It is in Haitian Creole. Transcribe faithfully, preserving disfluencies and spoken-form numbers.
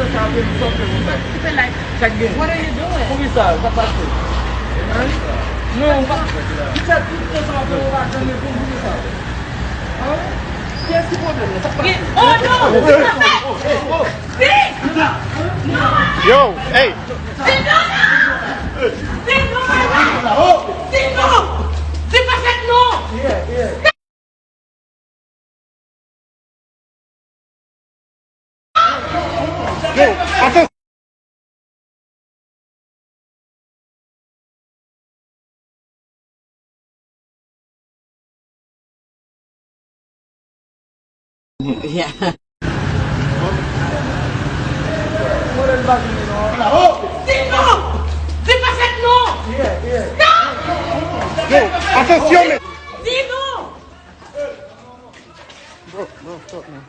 Sa ap vin sòt konsa. What are you doing? Poukisa? Sa pase? Hein? Non, pa. Ki fè tout tan sa ap fè ou pa janm reponn poukisa? Hein? Kiyès ki pwoblèm nan? Sa pase? Oh non! Hey, oh, hey, oh. Yo, hey. Sit down! Sit down right now! Sit down! Sit down! Yeah, yeah. Yo, atann. Yeah. Sit down! Sit down right now! Stop! Yo, atansyon, men. Sit down! Bro, bro, stop, man.